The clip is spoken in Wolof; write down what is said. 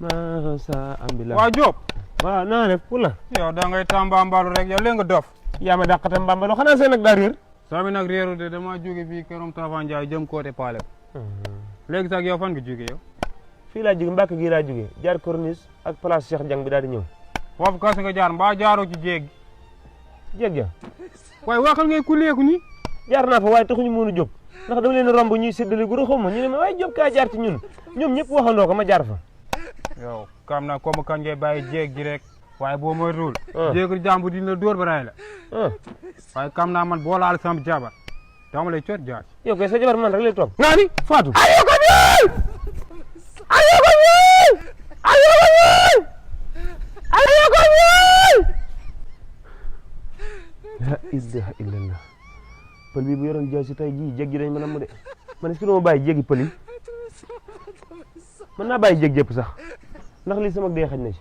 masa ambillah waa Diop waaw naa def pour la yow da ngay tambambalu rek yow léegi nga dof yaa ma dàqatam mbambalo xanaa seen nag daa réer sami nag réeru de dama jóge fii kërom Tafa Ndiaye jëm côté Palais léegi sax yow fan nga jóge yow fii laa jóge Mbàkke gii laa jóge jaar corniche ak place Cheikh Diang bi daal di ñëw foofu kas nga jaar mbaa jaaroo ci jéeg jéeg ja waaye waxal ngay kuleeku ni jaar naa fa waaye taxuñu mën a jóg ndax dama leen romb ñuy séddale gu xaw ma ñu ne ma waaye Diop kaa jaar ci ñun ñoom ñëpp waxandoo ko ma jaar fa yow kam na comme kan ngay bàyyi jéeg ji rek waaye boo mooy ruul jéegu jàmbu dina la dóor ba ray la waaye kam naa man boo laal sama jabar dama lay coot jaar yow kay sa jabar man rek lay toog naa ni Fatou ayo ko bi ayo ko bi ayo ko bi ayo ko bi la ilaha illallah pël bi bu yoroon jaay si tey jii jéeg ji dañ mën a mu de man est-ce que dama bàyyi jéegi pël yi mën naa bàyyi jéeg jëpp sax ndax lii sama dee xaj na ci